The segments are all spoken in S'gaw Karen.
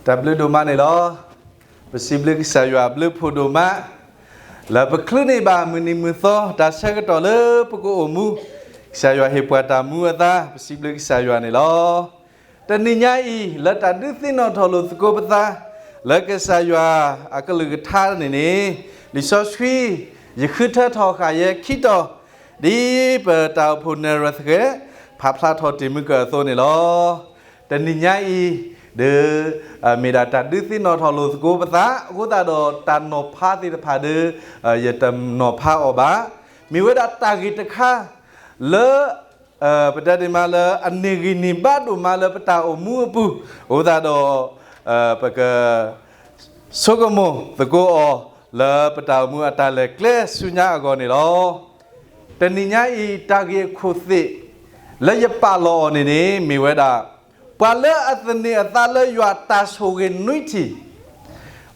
တၢ်ဘျုးဒိၣ်မးန့ၣ်လီၤ. ပစံးဘျုးကစၢ်ယွၤအဘျုးဖှိၣ်ဒိၣ်မး လၢပချုးန့ၢ်ဘၣ်မုၢ်နံၤမုၢ်သီ တၢ်ဆၢကတီၢ်လၢပကအိၣ်မူ, ကစၢ်ယွၤဟ့ၣ်ပှၤတၢ်မူအသါ ပစံးဘျုးကစၢ်ယွၤန့ၣ်လီၤ. တနံၤညါအံၤ လၢတၢ်ဒုးသ့ၣ်နီၣ်ထီၣ်လိာ်သကိးပသး လၢကစၢ်ယွၤအကလုၢ်ကထါန့ၣ်န့ၣ် လံာ်စီဆှံ ယဃုထၢထီၣ်ဃာ်ယဲခံတီၤ ဒ်ပတၢ်အိၣ်ဖှိၣ်နဲၣ်ရွဲၣ်သဃဲၤ ဖးဖျါထီၣ်တ့ၢ်မုၢ်ကအသိးန့ၣ်လီၤ. တနံၤညါအံၤ ဒီး မ့ၢ်ဒၣ်တၢ်ဒုးသ့ၣ်နီၣ်ထီၣ်လိာ်သကိးပသး အဃိသတးဒီးတၢ်နီၤဖးသ့ၣ်တဖၣ်ဒီး ယတနီၤဖးအီၤဘၣ်. မ့ၢ်ဝဲဒၣ်တၢ်ဂ့ၢ်တခါ လၢ ပတဲဒ်မးလၢအန့ၢ်ဂံၢ်န့ၢ်ဘါဒိၣ်မးလၢပတၢ်အိၣ်မူအပူၤ အဃိသတးဒီး ပက ဆိကမိၣ်သကိးအီၤ လၢပတၢ်အိၣ်မူအတၢ်လဲၤကျဲဆူညါအဂီၢ်န့ၣ်လီၤ. တနံၤညါအံၤ တၢ်ဂ့ၢ်အခိၣ်သ့ၣ် လၢယပာ်လီၤအီၤန့ၣ်န့ၣ် မ့ၢ်ဝဲဒၣ် ပှၤလၢအသန့ၤအသးလၢယွၤတၢ်ဆိၣ်ဂ့ၤနွံထံၣ်,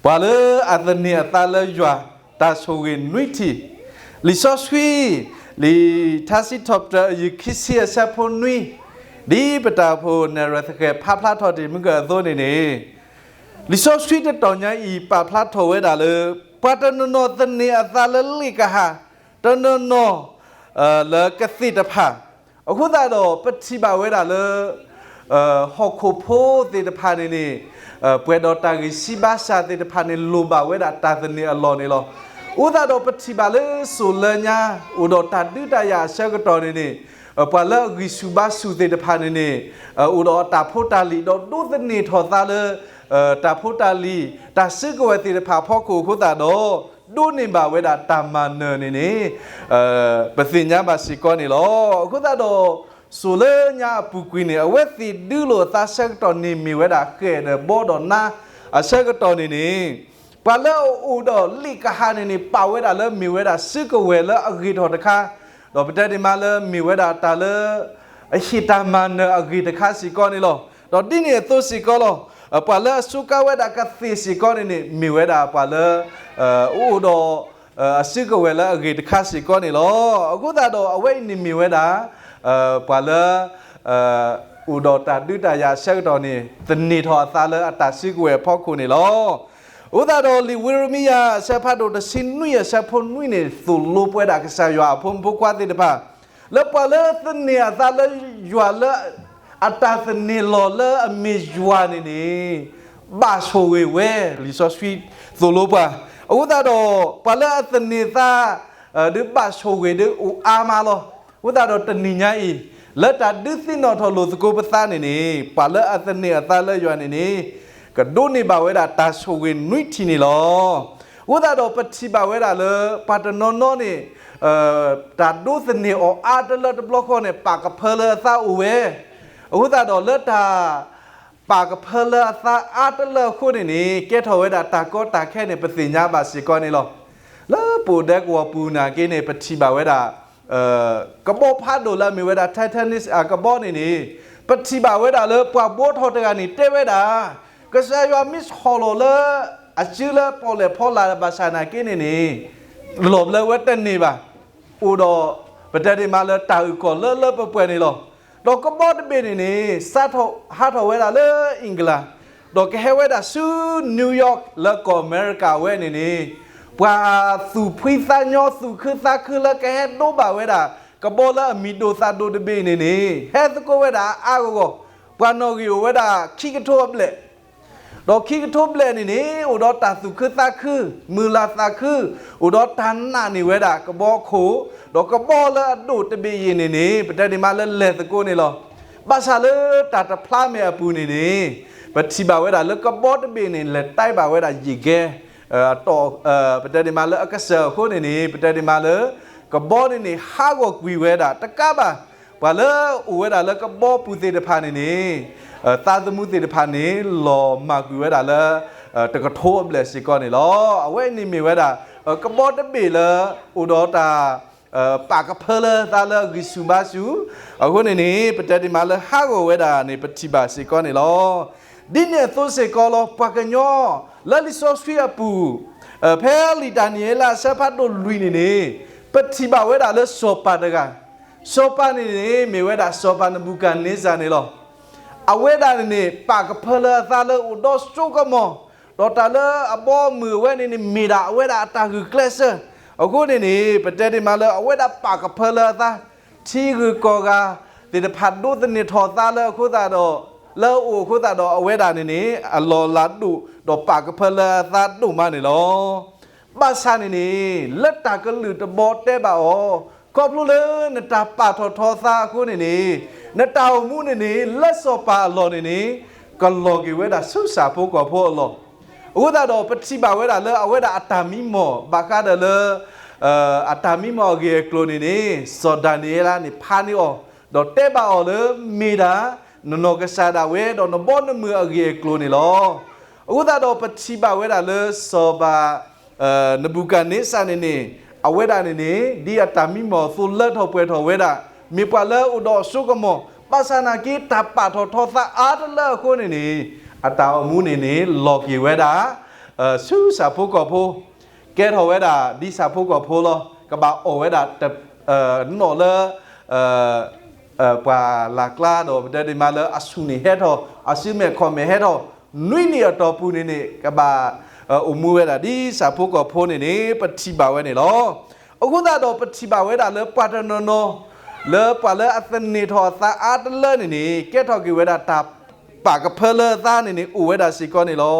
ပှၤလၢအသန့ၤအသးလၢယွၤတၢ်ဆိၣ်ဂ့ၤနွံထံၣ်, လံာ်စီဆှံ လံာ်ထါစံးထီၣ်ပတြၢၤအယုၢ်ခံဆံအဆၢဖိနွံ, ဒ်ပတၢ်အိၣ်ဖှိၣ်နဲၣ်ရွဲၣ်သဃဲၤဖးဖျါထီၣ်တ့ၢ်မုၢ်ကအသိးန့ၣ်န့ၣ် လံာ်စီဆှံတတီၤညါအံၤ ပာ်ဖျါထီၣ်ဝဲဒၣ်လၢ ပှၤတနီၤနီၤသန့ၤအသးလၢလ့ၣ်ကဟၣ်, တနီၤနီၤ လၢကသ့ၣ်တဖၣ်, အဃိသတးဒီး ပထံၣ်ဘၣ်ဝဲဒၣ်လၢ ဟီၣ်ခိၣ်ဖိသ့ၣ်တဖၣ်န့ၣ်န့ၣ် ပှဲၤဒီးတၢ်ဂံၢ်စၢ်ဘါစၢ်သ့ၣ်တဖၣ်န့ၣ် လိၣ်ဘၣ်ဝဲဒၣ်တၢ်သန့ၤအလီၢ်န့ၣ်လီၤ. အဃိသတးဒီး ပထံၣ်ဘၣ်လၢစိၤလၢညါ အိၣ်ဒီးတၢ်ဒုးတၢ်ယၤအဆၢကတီၢ်န့ၣ်န့ၣ် ပှၤလၢအဂံၢ်ဆူၣ်ဘါဆူၣ်သ့ၣ်တဖၣ်န့ၣ်န့ၣ် အိၣ်ဒီးတၢ်ဖိတၢ်လံၤ ဒီးဒိးသန့ၤထီၣ်သးလၢ တၢ်ဖိတၢ်လံၤ တၢ်စုကဝဲၤသ့ၣ်တဖၣ်အဖီခိၣ်အဃိသတးဒီး ဒိးန့ၢ်ဘၣ်ဝဲဒၣ်တၢ်မၤနၢၤန့ၣ်န့ၣ် ပသ့ၣ်ညါဘၣ်စ့ၢ်ကီးန့ၣ်လီၤ. အဃိသတးဒီး စိၤလၢညါအပူၤကွံာ်န့ၣ် အဝဲသ့ၣ်ဒုးလိာ်အသးဆၢကတီၢ်န့ၣ် မ့ၢ်ဝဲဒၣ်ဃဲၣ်ဒီးဘီဒီးနါအဆၢကတီၢ်န့ၣ်န့ၣ် ပှၤလၢအအိၣ်ဒီးလ့ၣ်ကဟၣ်န့ၣ်န့ၣ် ပာ်ဝဲဒၣ်လၢမ့ၢ်ဝဲဒၣ်စုကဝဲၤလၢအဂ့ၤထီၣ်တခါ, ဒီးပတဲဒ်မးလၢမ့ၢ်ဝဲဒၣ်တၢ်လၢ အဟ့ၣ်တၢ်မၤနၢၤအဂ့ၤတခါစ့ၢ်ကီးန့ၣ်လီၤ. ဒီးဒ်န့ၣ်အသိးစ့ၢ်ကီးလီၤ. ပှၤလၢအစူးကါဝဲဒၣ်ကသ့ၣ်စ့ၢ်ကီးန့ၣ်န့ၣ် မ့ၢ်ဝဲဒၣ်ပှၤလၢ အိၣ်ဒီး အစုကဝဲၤလၢအဂ့ၤတခါစ့ၢ်ကီးန့ၣ်လီၤ. အဃိသတးဒီးအဝဲအံၤန့ၣ်မ့ၢ်ဝဲဒၣ် ပှၤလၢ အိၣ်ဒီးတၢ်ဒုးတၢ်ယၤအဆၢကတီၢ်န့ၣ် သန့ၤထီၣ်အသးလၢအတၢ်စုကဝဲၤအဖီခိၣ်န့ၣ်လီၤ. အဃိသတးဒီးလံာ်ဝံရမံယၤအဆၢဖးဒိၣ်တဆံနွံအဆၢဖိနွံန့ၣ် သိၣ်လိပှၤဒၣ်ကစၢ်ယွၤအဖိမုၣ်ဖိခွါသ့ၣ်တဖၣ် လၢပှၤလၢသန့ၤအသးလၢယွၤလၢ အတၢ်သန့ၤလီၤလၢအမ့ၢ်ယွၤန့ၣ်န့ၣ် ဘၣ်ဆိၣ်ဂ့ၤဝဲ လံာ်စီဆှံသိၣ်လိပှၤ. အဃိသတးဒီး ပှၤလၢအသန့ၤသး ဒုးဘၣ်ဆိၣ်ဂ့ၤဒုးအိၣ်အါမးလီၤ. အဃိသတးဒီးတနံၤညါအံၤ လၢတၢ်ဒုးသ့ၣ်နီၣ်ထီၣ်လိာ်သကိးပသးန့ၣ်န့ၣ် ပှၤလၢအသန့ၤအသးလၢယွၤန့ၣ်န့ၣ် ကဒိးန့ၢ်ဘၣ်ဝဲဒၣ်တၢ်ဆိၣ်ဂ့ၤနွံထံၣ်န့ၣ်လီၤ. အဃိသတးဒီးပထံၣ်ဘၣ်ဝဲဒၣ်လၢ ပှၤတနီၤနီၤန့ၣ် တၢ်ဒိးသန့ၤအီၤအါတလၢတဘျီဃီန့ၣ် ပာ်ကဖၢလၢအသးအိၣ်ဝဲ. အဃိသတးဒီးလၢတၢ် ပာ်ကဖၢလၢအသးအါတလၢအဃိန့ၣ်န့ၣ် ကဲထီၣ်ဝဲဒၣ်တၢ်ကီတၢ်ခဲန့ၣ် ပသ့ၣ်ညါဘၣ်စ့ၢ်ကီးန့ၣ်လီၤ. လၢပအိၣ်ဒဲကဝီၤပူၤနာ်က့န့ၣ် ပထံၣ်ဘၣ်ဝဲဒၣ် ကဘီဖးဒိၣ်လၢအမ့ၢ်ဝဲဒၣ် Titanic အကဘီန့ၣ်န့ၣ် ပထံၣ်ဘၣ်ဝဲဒၣ်လၢပှၤဘှီထီၣ်တဂၤန့ၣ်တဲဝဲဒၣ် ကစၢ်ယွၤမ့ၢ်ဆီၣ်လီၤလၢ အစုလၢပီၣ်လဲၣ်ဖီလာ်ဘၣ်ဆၣ်နာ်က့န့ၣ်န့ၣ် လီၤဘျၢဝဲတန့ၢ်ဘၣ်. အိၣ်ဒီး ပတဲဒ်မးလၢတၢ်အုၣ်ကီၤလၢလၢပှဲၤပှဲၤန့ၣ်လီၤ. ဒီးကဘီတဘ့ၣ်န့ၣ်န့ၣ် စးထီၣ်ဟးထီၣ်ဝဲဒၣ်လၢ England ဒီးကဟဲဝဲဒၣ်ဆူ New York လၢကီၢ်အမဲရကၤဝဲန့ၣ်န့ၣ် ပှၤသူၣ်ဖှံသးညီသူၣ်ခုသးခုလၢကဟဲဒိးဘၣ်ဝဲဒၣ် ကဘီလၢအမံၤဒိၣ်သၣ်ဒိၣ်တဘ့ၣ်န့ၣ်န့ၣ် ဟဲသကိးဝဲဒၣ်အါအါဂီၢ်ဂီၢ်, ပှၤနီၣ်ဂံၢ်အိၣ်ဝဲဒၣ်ခံကထိအဘျဲၣ် ဒီးခံကထိဘျဲၣ်န့ၣ်န့ၣ် အိၣ်ဒီးတၢ်သူၣ်ခုသးခု, မုာ်လၤသးခု, အိၣ်ဒီးတၢ်နာ်န့ၢ်ဝဲဒၣ်ကဘီခိၣ်, ဒီးကဘီလၢအဒိၣ်တဘ့ၣ်အံၤန့ၣ်န့ၣ် ပတဲဒ်မးလၢလဲၤသကိးန့ၣ်လီၤ. ဘၣ်ဆၣ်လၢတၢ်တဖျါမဲာ်အပူၤန့ၣ်န့ၣ် ပထံၣ်ဘၣ်ဝဲဒၣ်လၢကဘီတဘ့ၣ်န့ၣ် လဲၤတဲဘၣ်ဝဲဒၣ်ယံာ်ကဲ အတီၢ် ပတဲဒ်မးလၢအကစၢၢ်အဃိန့ၣ်န့ၣ် ပတဲဒ်မးလၢ ကဘီန့ၣ်န့ၣ် ဟးဂီၤကွံာ်ဝဲဒၣ်တကးဘၣ် ပှၤလၢအိၣ်ဝဲဒၣ်လၢကဘီပူၤသ့ၣ်တဖၣ်န့ၣ်န့ၣ် သးသမူသ့ၣ်တဖၣ်န့ၣ် လီၤမၢ်ကွံာ်ဝဲဒၣ်လၢ တကထိအဘျဲၣ်စ့ၢ်ကီးန့ၣ်လီၤ. အဝဲအံၤန့ၣ်မ့ၢ်ဝဲဒၣ် ကဘီတဘ့ၣ်လၢ အိၣ်ဒီးတၢ် ပာ်ကဖၢလၢသးလၢအဂံၢ်ဆူၣ်ဘါဆူၣ် အဃိန့ၣ်န့ၣ် ပတဲဒ်မးလၢဟးဂီၤဝဲဒၣ်န့ၣ် ပထံၣ်ဘၣ်စ့ၢ်ကီးန့ၣ်လီၤ. ဒ်န့ၣ်အသိးစ့ၢ်ကီးလီၤ ပှၤကညီ လၢလံာ်စီဆှံအပူၤ ဖဲလံာ်ဒၤနံးယ့လးအဆၢဖးဒိၣ်လွံၢ်န့ၣ်န့ၣ် ပထံၣ်ဘၣ်ဝဲဒၣ်လၢစီၤပၤတဂၤ, စီၤပၤန့ၣ်န့ၣ် မ့ၢ်ဝဲဒၣ်စီၤပၤနဘူၤခၣ်န့စၢ်န့ၣ်လီၤ. အဝဲဒၣ်န့ၣ်န့ၣ် ပာ်ကဖၢလၢအသးလၢအိၣ်ဒီးစိကမီၤ, ဒီးတၢ်လၢအဘီအမုၢ်အဝဲန့ၣ်န့ၣ် မ့ၢ်ဒၣ်အဝဲဒၣ်အတၢ်ဂုာ်ကျဲးစၢး. အဃိန့ၣ်န့ၣ် ပတဲဒ်မးလၢအဝဲဒၣ်ပာ်ကဖၢလၢအသး, ထံဂုၤကီၢ်ဂၤသ့ၣ်တဖၣ်ဒိးသန့ၤထီၣ်အသးလၢအဃိသတးဒီး, လၢအအိၣ်အဃိသတးဒီး အဝဲဒၣ်န့ၣ်န့ၣ် အလီၢ်လၤဒိၣ်ဒီးပာ်ကဖၢလၢအသးဒိၣ်မးန့ၣ်လီၤ. ဘၣ်ဆၣ်န့ၣ်န့ၣ် လၢတၢ်ကလုၢ်တဘီတဲဘၣ်အီၤ, ခီဖျိလၢနတၢ်ပာ်ထီၣ်ထီသးအဃိန့ၣ်န့ၣ်, နတၢ်အိၣ်မူန့ၣ်န့ၣ် လၢစီၤပၤအလီၢ်န့ၣ်န့ၣ် ကလီၤက့ၤဝဲဒၣ်ဆူဆၣ်ဖိကီၢ်ဖိအလီၢ်. အဃိသတးဒီး ပထံၣ်ဘၣ်ဝဲဒၣ်လၢအဝဲဒၣ်အတၢ်မံမီၢ် ဘၣ်ဃးဒီးလၢ အတၢ်မံမီၢ်အဂ့ၢ်အကျိၤန့ၣ်န့ၣ် စီၤဒၤနံးယ့လးန့ၣ်ဖးန့ၢ်အီၤ, ဒီးတဲဘၣ်အီၤလၢမ့ၢ်ဒၣ် နနီၢ်ကစၢ်ဒၣ်ဝဲဒီးနဘီနမုၢ်အဂ့ၢ်အကျိၤန့ၣ်လီၤ. အဃိသတးဒီး ပထံၣ်ဘၣ်ဝဲဒၣ်လၢစီၤပၤ နဘူၤခၣ်န့စၢ်န့ၣ်န့ၣ် အဝဲဒၣ်န့ၣ်န့ၣ် ဒ်အတၢ်မံမီၢ်အသိးလၢထီၣ်ပှဲၤထီၣ်ဝဲဒၣ်, မ့ၢ်ပှၤလၢအအိၣ်ဒီးအစိကမီၤ, ဘၣ်ဆၣ်နာ်က့ တၢ်ပာ်ထီၣ်ထီသးအါတလၢအဃိန့ၣ်န့ၣ် အတၢ်အိၣ်မူန့ၣ်န့ၣ် လီၤက့ၤဝဲဒၣ် ဆူဆၣ်ဖိကီၢ်ဖိ, ကဲထီၣ်ဝဲဒၣ်ဒ်ဆၣ်ဖိကီၢ်ဖိလီၤ. ကဘၣ်အီၣ်ဝဲဒၣ် နီၣ်လၢ ပှၢ်လၢ်ကျါဒီး ပတဲဒ်မးလၢအဆူၣ်န့ၣ်ဟဲထီၣ်, အစုမဲာ်ခီၣ်မဲာ်ဟဲထီၣ်, နွံနံၣ်အတီၢ်ပူၤန့ၣ်န့ၣ် ကဘၣ်အိၣ်မူဝဲဒၣ်ဒ်ဆၣ်ဖိကီၢ်ဖိန့ၣ်န့ၣ် ပထံၣ်ဘၣ်ဝဲန့ၣ်လီၤ. အဃိသတးဒီး ပထံၣ်ဘၣ်ဝဲဒၣ်လၢပှၤတနီၤနီၤ လၢပှၤလၢအသန့ၤထီၣ်အသးအါတလၢန့ၣ်န့ၣ် ကဲထီၣ်က့ၤဝဲဒၣ်တၢ်ပာ်ကဖၢလၢအသးန့ၣ်န့ၣ် အိၣ်ဝဲဒၣ်စ့ၢ်ကီးန့ၣ်လီၤ.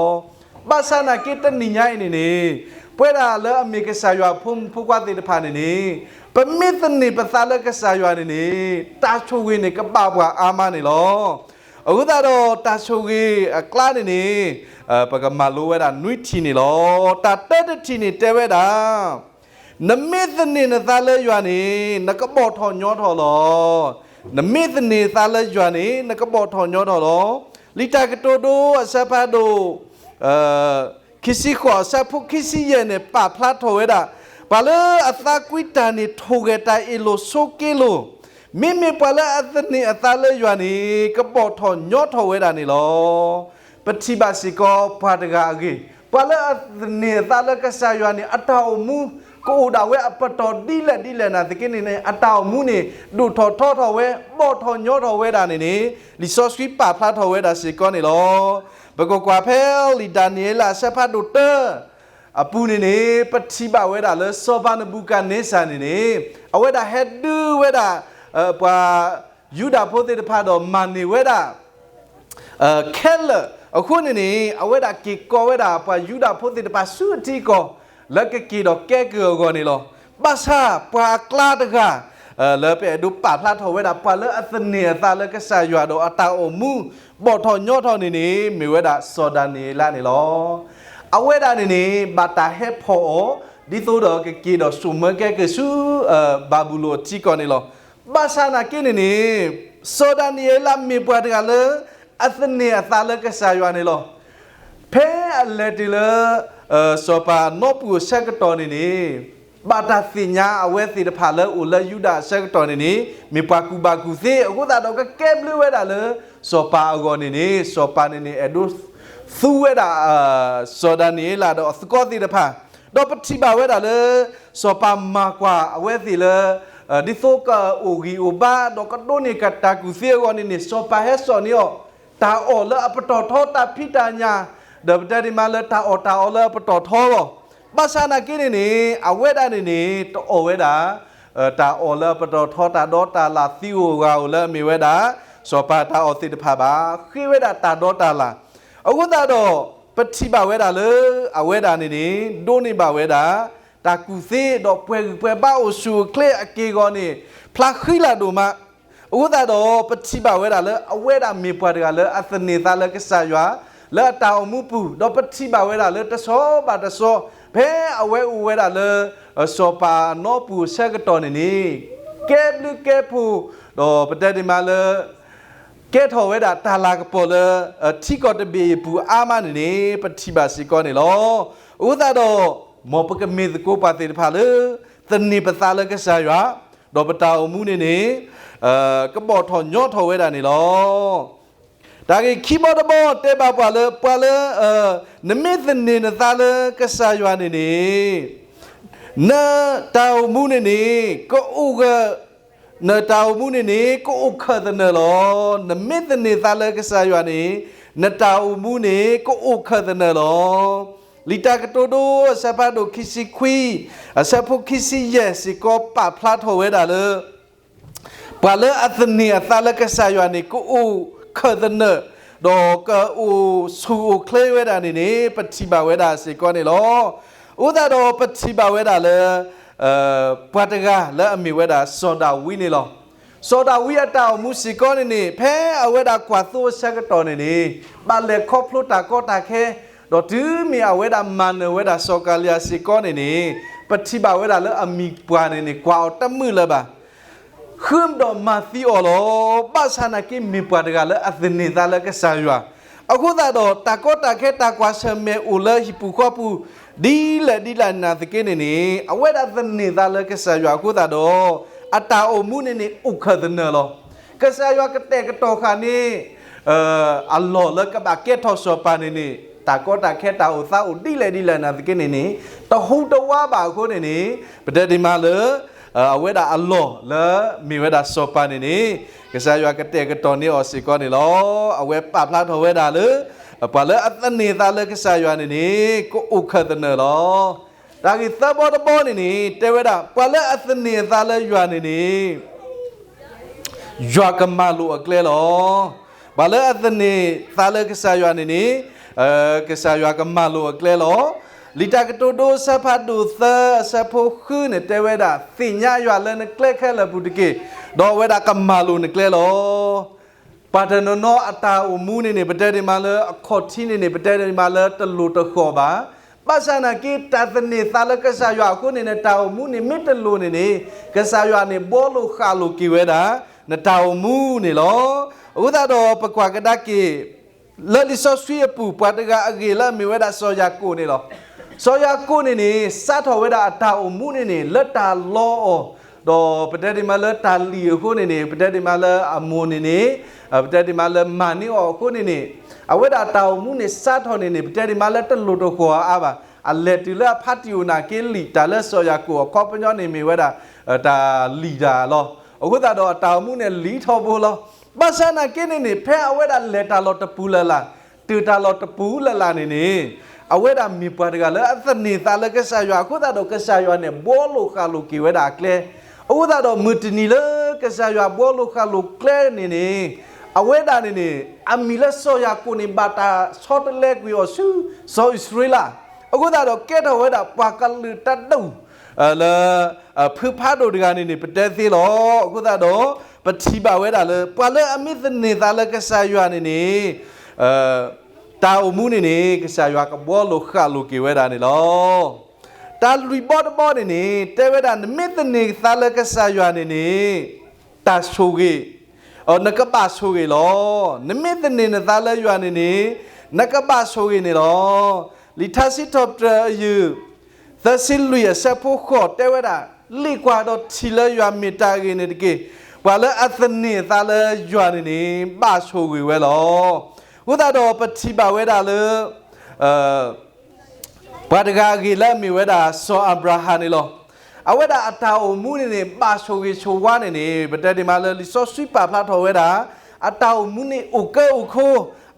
ဘၣ်ဆၣ်နာ်က့တနံၤညါအံၤန့ၣ်န့ၣ် ပဝဲဒၣ်လၢအမ့ၢ်ကစၢ်ယွၤအဖိမုၣ်ဖိခွါသ့ၣ်တဖၣ်န့ၣ်န့ၣ် ပမ့ၢ်သန့ၤပသးလၢကစၢ်ယွၤန့ၣ်န့ၣ် တၢ်ဆိၣ်ဂ့ၤန့ၣ် ကဘၣ်ပှၤအါမးန့ၣ်လီၤ. အဃိသတးဒီး တၢ်ဆိၣ်ဂ့ၤအကျါန့ၣ်န့ၣ် ပကမၤလိဝဲဒၣ်နွံထံၣ်န့ၣ်လီၤ. တၢ်တၢတထံၣ်န့ၣ်တဲဝဲဒၣ် နမ့ၢ်သန့ၤနသးလၢယွၤန့ၣ် နကဘီၣ်ထီၣ်ညီထီၣ်လီၤ. နမ့ၢ်သန့ၤသးလၢယွၤန့ၣ် နကဘီၣ်ထီၣ်ညီထီၣ်လီၤ. လံာ်တၢ်ကတိၤဒိအဆၢဖးဒိၣ် ခံဆံဃိးအဆၢဖိခံဆံယဲၢ်န့ၣ် ပာ်ဖျါထီၣ်ဝဲဒၣ် ပှၤလၢအသးကွံတၢ်န့ၣ် ထိၣ်ဂဲၤတၢ်အ့ၣ်လိာ်ဆိးက့လိာ်, မ့မ့ၢ်ပှၤလၢအသန့ၤအသးလၢယွၤန့ၣ် ကဘီၣ်ထီၣ်ညီထီၣ်ဝဲဒၣ်န့ၣ်လီၤ. ပထံၣ်ဘၣ်စ့ၢ်ကီးပှၤတဂၤအဂ့ၢ်, ပှၤလၢအသန့ၤအသးလၢကစၢ်ယွၤန့ၣ် အတၢ်အိၣ်မူ ကအိၣ်ဒၣ်ဝဲအပတီၢ်ဒ်လဲၣ်ဒ်လဲၣ်နာ်သက့န့ၣ်န့ၣ် အတၢ်အိၣ်မူန့ၣ် ဒိၣ်ထီၣ်ထီထီၣ်ဝဲ ဘီၣ်ထီၣ်ညီထီၣ်ဝဲဒၣ်န့ၣ်န့ၣ် လံာ်စီဆှံပာ်ဖျါထီၣ်ဝဲဒၣ်စ့ၢ်ကီးန့ၣ်လီၤ. ပကကွၢ်ဖဲလံာ်ဒၤနံးယ့လးအဆၢဖးဒိၣ်တၢ အပူၤန့ၣ်န့ၣ် ပထံၣ်ဘၣ်ဝဲဒၣ်လၢစီၤပၤနဘူၤခၣ်န့စၢ်န့ၣ်န့ၣ် အဝဲဒၣ်ဟဲဒုးဝဲဒၣ် ပှၤယူဒၤဖိသ့ၣ်တဖၣ်ဒီးမၤန့ၢ်ဝဲဒၣ် ခဲလၢာ်အဃိန့ၣ်န့ၣ် အဝဲဒၣ်က့ၤကိးဝဲဒၣ်ပှၤယူဒၤဖိသ့ၣ်တဖၣ်ဆူအထံအကီၢ် လၢကက့ၤဒီးကဲကုၢ်အဂီၢ်န့ၣ်လီၤ. ဘၣ်ဆၣ်ပှၤအကျါတဂၤ လၢပအဲၣ်ဒိးပာ်ဖျါထီၣ်ဝဲဒၣ် ပှၤလၢအသန့ၤအသးလၢကစၢ်ယွၤဒီးအတၢ်အိၣ်မူ ဘီၣ်ထီၣ်ညီထီၣ်န့ၣ်န့ၣ် မ့ၢ်ဝဲဒၣ်စီၤဒၤနံးယ့လးန့ၣ်လီၤ. အဝဲဒၣ်န့ၣ်န့ၣ် ဘၣ်တၢ်ဟဲဖီၣ်အီၤ ဒ်သိးဒီးကက့ၤဒီးစိာ်မၢကဲကုၢ်ဆူ ဘၤဘူလိၣ်အထံကီၢ်န့ၣ်လီၤ. ဘၣ်ဆၣ်နာ်က့န့ၣ်န့ၣ် စီၤဒၤနံးယ့လးမ့ၢ်ပှၤတဂၤလၢ အသန့ၤအသးလၢကစၢ်ယွၤန့ၣ်လီၤ. ဖဲအလဲၤတုၤလၢ စီၤပၤနီပူၤအဆၢကတီၢ်န့ၣ်န့ၣ် ဘၣ်တၢ်သ့ၣ်ညါအဝဲသ့ၣ်တဖၣ်လၢအိၣ်လၢယူဒၤအဆၢကတီၢ်န့ၣ်န့ၣ် မ့ၢ်ပှၤကူၣ်ဘၣ်ကူၣ်သ့ အဃိသတးဒီးကကဲဘျုးဝဲဒၣ်လၢ စီၤပၤအဂီၢ်န့ၣ်န့ၣ် စီၤပၤန့ၣ်န့ၣ် အဲၣ်ဒိးသူဝဲဒၣ် စီၤဒၤနံးယ့လးဒီးအသကိးသ့ၣ်တဖၣ် ဒီးပထံၣ်ဘၣ်ဝဲဒၣ်လၢ စီၤပၤမၤကွၢ်အဝဲသ့ၣ်လၢ ဒ်သိးကအိၣ်ဂံၢ်အိၣ်ဘါ ဒီးကဒိးန့ၢ်ကတၢ်ကူၣ်သ့အဂီၢ်န့ၣ်န့ၣ် စီၤပၤဟဲစိာ်န့ၢ်အီၤ တၢ်အီၣ်လၢအပတီၢ်ထီ တၢ်ဖံးတၢ်ညၣ် ဒီးပတဲဒ်မးလၢတၢ်အီၣ်တၢ်အီလၢအပတီၢ်ထီလီၤ. ဘၣ်ဆၣ်နာ်က့န့ၣ်န့ၣ် အဝဲဒၣ်န့ၣ်န့ၣ် တအီၣ်ဝဲဒၣ် တၢ်အီၣ်လၢအပတီၢ်ထီ တၢ်ဒီတၢ်လၣ်သံဧိၤဂၤဧိၤလၢအမ့ၢ်ဝဲဒၣ် စီၤပၤတၢ်အီၣ်သ့ၣ်တဖၣ်ဘၣ် ဃ့ဝဲဒၣ်တၢ်ဒီတၢ်လၣ်. အဃိသတးဒီး ပထံၣ်ဘၣ်ဝဲဒၣ်လၢ အဝဲဒၣ်န့ၣ်န့ၣ် ဒိးန့ၢ်ဘၣ်ဝဲဒၣ် တၢ်ကူၣ်သ့ ဒီးပှဲၤဂံၢ်ပှဲၤဘါအိၣ်ဆူၣ်အိၣ်ချ့အက့ၢ်အဂီၤန့ၣ် ဖျါဃံလၤဒိၣ်မး. အဃိသတးဒီး ပထံၣ်ဘၣ်ဝဲဒၣ်လၢ အဝဲဒၣ်မ့ၢ်ပှၤတဂၤလၢအသန့ၤသးလၢကစၢ်ယွၤ လၢအတၢ်အိၣ်မူပူၤ ဒီးပထံၣ်ဘၣ်ဝဲဒၣ်လၢတဆီဘၣ်တဆီ ဖဲအဝဲအိၣ်ဝဲဒၣ်လၢ စီၤပၤနီပူၤအဆၢကတီၢ်န့ၣ်န့ၣ် ကဲဘျုးကဲဖှိၣ် ဒီးပတဲဒ်မးလၢ ကဲထီၣ်ဝဲဒၣ်တၢ်လၤကပီၤလၢ ထံကီၢ်တဘ့ၣ်အံၤအပူၤအါမးန့ၣ်န့ၣ် ပထံၣ်ဘၣ်စ့ၢ်ကီးန့ၣ်လီၤ. အဃိသတးဒီး မ်ပကမ့ၢ်သကိးပှၤသ့ၣ်တဖၣ်လၢ သန့ၤပသးလၢကစၢ်ယွၤ ဒီးပတၢ်အိၣ်မူန့ၣ်န့ၣ် ကဘီၣ်ထီၣ်ညီထီၣ်ဝဲဒၣ်န့ၣ်လီၤ. တၢ်ဂ့ၢ်ခံဘီတဘီတဲဘၣ်ပှၤလၢ ပှၤလၢ နမ့ၢ်သန့ၤနသးလၢကစၢ်ယွၤန့ၣ်န့ၣ် နတၢ်အိၣ်မူန့ၣ်န့ၣ် ကအိၣ်ဂၢၢ် နတၢ်အိၣ်မူန့ၣ်န့ၣ် ကအိၣ်ခၢၣ်သနၢၣ်လီၤ. နမ့ၢ်သန့ၤသးလၢကစၢ်ယွၤန့ၣ် နတၢ်အိၣ်မူန့ၣ် ကအိၣ်ခၢၣ်သနၢၣ်လီၤ. လံာ်တၢ်ကတိၤဒိ အဆၢဖးဒိၣ်ခံဆံခွံ အဆၢဖိခံဆံယဲၢ်စ့ၢ်ကီး ပာ်ဖျါထီၣ်ဝဲဒၣ်လၢ ပှၤလၢအသန့ၤအသးလၢကစၢ်ယွၤန့ၣ် ကအိၣ်ခၢၣ်သနၢၣ်, ဒီးကအိၣ်ဆူၣ်အိၣ်ချ့ဝဲဒၣ်န့ၣ်န့ၣ် ပထံၣ်ဘၣ်ဝဲဒၣ်စ့ၢ်ကီးန့ၣ်လီၤ. အဃိသတးဒီးပထံၣ်ဘၣ်ဝဲဒၣ်လၢ ပှၤတဂၤလၢအမ့ၢ်ဝဲဒၣ်စီၤဒၤဝံးန့ၣ်လီၤ. စီၤဒၤဝံးအတၢ်အိၣ်မူစ့ၢ်ကီးန့ၣ်န့ၣ် ဖဲအဝဲဒၣ်ကွၢ်သိအဆၢကတီၢ်န့ၣ်န့ၣ် ဘၣ်လဲၤခီဖျိတၢ်ကီတၢ်ခဲ, ဒီးတုၤမ့ၢ်အဝဲဒၣ်မၤနၢၤဝဲဒၣ်စီၤကၤလံယၤစ့ၢ်ကီးန့ၣ်န့ၣ် ပထံၣ်ဘၣ်ဝဲဒၣ်လၢအမံၤပှၢ်န့ၣ်န့ၣ် ကွၢ်အီၤတမုာ်လၢၤဘၣ်. ဃုာ်ဒီးမၤသံအီၤလီၤ. ဘၣ်ဆၣ်နာ်က့မ့ၢ်ပှၤတဂၤလၢအသန့ၤသးလၢကစၢ်ယွၤ, အဃိသတးဒီး တၢ်ကီတၢ်ခဲတၢ်ကွၢ်ဆၢၣ်မဲာ်အိၣ်လၢဟံၣ်ပူၤဃီပူၤ ဒ်လဲၣ်ဒ်လဲၣ်နာ်သက့န့ၣ်န့ၣ် အဝဲဒၣ်သန့ၤသးလၢကစၢ်ယွၤအဃိသတးဒီး အတၢ်အိၣ်မူန့ၣ်န့ၣ် အိၣ်ခၢၣ်သနၢၣ်လီၤ. ကစၢ်ယွၤကတဲာ်ကတီၤဃာ်န့ၢ် အလီၢ်လၢကဘၣ်ကဲထီၣ်စီၤပၤန့ၣ်န့ၣ် တၢ်ကီတၢ်ခဲတၢ်အိၣ်သးအိၣ်ဒ်လဲၣ်ဒ်လဲၣ်နာ်သက့န့ၣ်န့ၣ် တဟူးတဝးဘၣ်အဃိန့ၣ်န့ၣ် ပတဲဒ်မးလၢ အဝဲဒၣ်အလီၢ်လၢမ့ၢ်ဝဲဒၣ်စီၤပၤန့ၣ်န့ၣ် ကစၢ်ယွၤကတဲာ်ကတီၤန့ၢ်အီၤစ့ၢ်ကီးန့ၣ်လီၤ. အဝဲပာ်ဖျါထီၣ်ဝဲဒၣ်လၢ ပှၤလၢအသန့ၤသးလၢကစၢ်ယွၤန့ၣ်န့ၣ် ကအိၣ်ခၢၣ်သနၢၣ်လီၤ. တၢ်ဂ့ၢ်သၢဘီတဘီန့ၣ်န့ၣ် တဲဝဲဒၣ် ပှၤလၢအသန့ၤအသးလၢယွၤန့ၣ်န့ၣ် ယွၤကမၤလိာ်အကျဲလီၤ. ပှၤလၢအသန့ၤသးလၢကစၢ်ယွၤန့ၣ်န့ၣ် ကစၢ်ယွၤကမၤလိာ်အကျဲလီၤ. လံာ်တၢ်ကတိၤဒိအဆၢဖးဒိၣ်သၢအဆၢဖိဃုန့ၣ် တဲဝဲဒၣ် သ့ၣ်ညါယွၤလၢနကျဲခဲလၢာ်ပူၤတက့ၢ်, ဒီးအဝဲဒၣ်ကမၤလိာ်နကျဲလီၤ. ပှၤတနီၤနီၤအတၢ်အိၣ်မူန့ၣ်န့ၣ် ပတဲဒ်မးလၢအခီၣ်ထံးန့ၣ်န့ၣ် ပတဲဒ်မးလၢတလိၤတဃီၤဘၣ်. ဘၣ်ဆၣ်နာ်က့ တၢ်သန့ၤသးလၢကစၢ်ယွၤအဃိန့ၣ် နတၢ်အိၣ်မူန့ၣ် မ့ၢ်တလိၤန့ၣ်န့ၣ် ကစၢ်ယွၤန့ၣ် ဘှီလိာ်ဃာ်လိာ်က့ၤဝဲဒၣ် နတၢ်အိၣ်မူန့ၣ်လီၤ. အဃိသတးဒီး ပကွၢ်ကဒါက့ၤ လၢလံာ်စီဆှံအပူၤ ပှၤတဂၤအဂ့ၢ်လၢအမ့ၢ်ဝဲဒၣ်စီၤယၤကိာ်န့ၣ်လီၤ. စီၤယၤကိာ်န့ၣ်န့ၣ် စးထီၣ်ဝဲဒၣ်အတၢ်အိၣ်မူန့ၣ်န့ၣ် လၢတၢ်လီအီၤ, ဒီးပတဲဒ်မးလၢတၢ်လံၣ်အဃိန့ၣ်န့ၣ် ပတဲဒ်မးလၢအမိၢ်န့ၣ်န့ၣ် ပတဲဒ်မးလၢမၤန့ၢ်အီၤအဃိန့ၣ်န့ၣ် အဝဲဒၣ်တၢ်အိၣ်မူန့ၣ် စးထီၣ်န့ၣ်န့ၣ် ပတဲဒ်မးလၢတလိၤတဃီၤအါဘၣ်. အလဲၤတုၤလၢအဖါတံၢ်အိၣ်နာ်က့လံာ် တၢ်လၢစီၤယၤကိာ်အခီပညီန့ၣ်မ့ၢ်ဝဲဒၣ် တၢ်လံာ်တၢ်လီၤ. အဃိသတးဒီးအတၢ်အိၣ်မူန့ၣ်လံာ်ထီဘိလီၤ. ဘၣ်ဆၣ်နာ်က့န့ၣ်န့ၣ် ဖဲအဝဲဒၣ်လဲၤတၢ်လီၢ်တပူၤလၢ်လၢ်, တုၤတၢ်လီၢ်တပူၤလၢ်လၢ်န့ၣ်န့ၣ် အဝဲဒၣ်မ့ၢ်ပှၤတဂၤလၢအသန့ၤသးလၢကစၢ်ယွၤအဃိသတးဒီး ကစၢ်ယွၤန့ၣ် ဘှီလိာ်ဃာ်လိာ်က့ၤဝဲဒၣ်အကျဲ. အဃိသတးဒီး မုၢ်တနံၤလၢကစၢ်ယွၤဘှီလိာ်ဃာ်လိာ်ကျဲန့ၣ်န့ၣ် အဝဲဒၣ်န့ၣ်န့ၣ် အမံၤလၢစီၤယၤကိာ်န့ၣ် ဘၣ်တၢ်ဆီတလဲကွံာ်အီၤဆူစီၤအံၣ်စရ့လး, အဃိသတးဒီးကဲထီၣ်ဝဲဒၣ်ပှၤကလုာ်တဒူၣ် လၢ ဖုဖးဒိၣ်တဂၤန့ၣ်န့ၣ် ပတဲသ့လီၤ. အဃိသတးဒီး ပထံၣ်ဘၣ်ဝဲဒၣ်လၢ ပှၤလၢအမ့ၢ်သန့ၤသးလၢကစၢ်ယွၤန့ၣ်န့ၣ် တၢ်အိၣ်မူန့ၣ်န့ၣ် ကစၢ်ယွၤကဘှီလိာ်ဃာ်လိာ်က့ၤဝဲဒၣ်န့ၣ်လီၤ. တၢ်လွံၢ်ဘီတဘီန့ၣ်န့ၣ် တဲဝဲဒၣ် နမ့ၢ်သန့ၤသးလၢကစၢ်ယွၤန့ၣ်န့ၣ် တၢ်ဆိၣ်ဂ့ၤ နကဘၣ်ဆိၣ်ဂ့ၤလီၤ. နမ့ၢ်သန့ၤနသးလၢယွၤန့ၣ်န့ၣ် နကဘၣ်ဆိၣ်ဂ့ၤန့ၣ်လီၤ. လံာ်ထါစံးထီၣ်ပတြၢၤအယုၢ် သၢဆံလွံၢ်အဆၢဖိဃိးတဲဝဲဒၣ်, လံာ်ကွၢ်ဒီးထံၣ်လၢယွၤမ့ၢ်တၢ်အဂ့ၤန့ၣ်တက့ၢ်. ပှၤလၢအသန့ၤအသးလၢယွၤန့ၣ်န့ၣ် ဘၣ်ဆိၣ်ဂ့ၤဝဲလီၤ. အဃိသတးဒီးပထံၣ်ဘၣ်ဝဲဒၣ်လၢ ပှၤတဂၤအဂ့ၢ်လၢအမ့ၢ်ဝဲဒၣ်စီၤအၤဘြၤဟၣ်န့ၣ်လီၤ. အဝဲဒၣ်အတၢ်အိၣ်မူန့ၣ်န့ၣ် ဘၣ်ဆိၣ်ဂ့ၤဆိၣ်ဝါန့ၣ်န့ၣ် ပတဲဒ်မးလၢလံာ်စီဆှံပာ်ဖျါထီၣ်ဝဲဒၣ် အတၢ်အိၣ်မူန့ၣ်အိၣ်ကၢအိၣ်ခိ,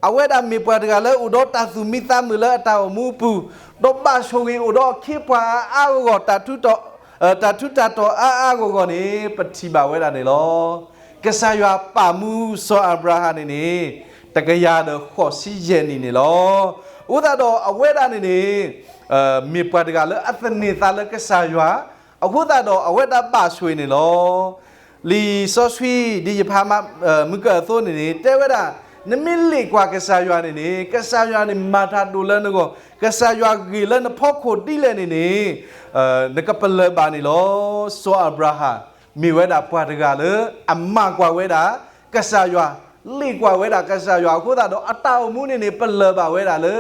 အဝဲဒၣ်မ့ၢ်ပှၤတဂၤလၢအိၣ်ဒီးတၢ်သူၣ်မံသးမုာ်လၢအတၢ်အိၣ်မူအပူၤ, ဒီးဘၣ်ဆိၣ်ဂ့ၤအိၣ်ဒီးအခ့အပှၤအါအါဂီၢ်ဂီၢ်, တၢ်ထူးတၢ်တီၤအါအါဂီၢ်ဂီၢ်န့ၣ် ပထံၣ်ဘၣ်ဝဲဒၣ်န့ၣ်လီၤ. ကစၢ်ယွၤပာ်မူစီၤအၤဘြၤဟၣ်န့ၣ်န့ၣ် တကယၤဒီးဃိးဆံယဲၢ်နံၣ်န့ၣ်လီၤ. အဃိသတးဒီးအဝဲဒၣ်န့ၣ်န့ၣ် မ့ၢ်ပှၤတဂၤလၢအသန့ၤသးလၢကစၢ်ယွၤ, အဃိသတးဒီးအဝဲဒၣ်ဘၣ်ဆိၣ်ဂ့ၤန့ၣ်လီၤ. လံာ်စီဆှံဒ်ယဖးမုၢ်ကၢအသိးန့ၣ်န့ၣ် တဲဝဲဒၣ်, နမ့ၢ်လ့ၣ်ကွၢ်ကစၢ်ယွၤန့ၣ်န့ၣ် ကစၢ်ယွၤန့ၣ်မၤတၢ်ဒိၣ်လၢနဂီၢ်, ကစၢ်ယွၤဂ့ၤလၢနဖီခိၣ်ဒ်လဲၣ်န့ၣ်န့ၣ် နကပလၢၢ်ဘၣ်န့ၣ်လီၤ. စီၤအၤဘြၤဟၣ် မ့ၢ်ဝဲဒၣ်ပှၤတဂၤလၢအမၤကွၢ်ဝဲဒၣ်ကစၢ်ယွၤ, လ့ၣ်ကွၢ်ဝဲဒၣ်ကစၢ်ယွၤအဃိသတးဒီး အတၢ်အိၣ်မူန့ၣ်န့ၣ် ပလၢၢ်ဘၣ်ဝဲဒၣ်လၢ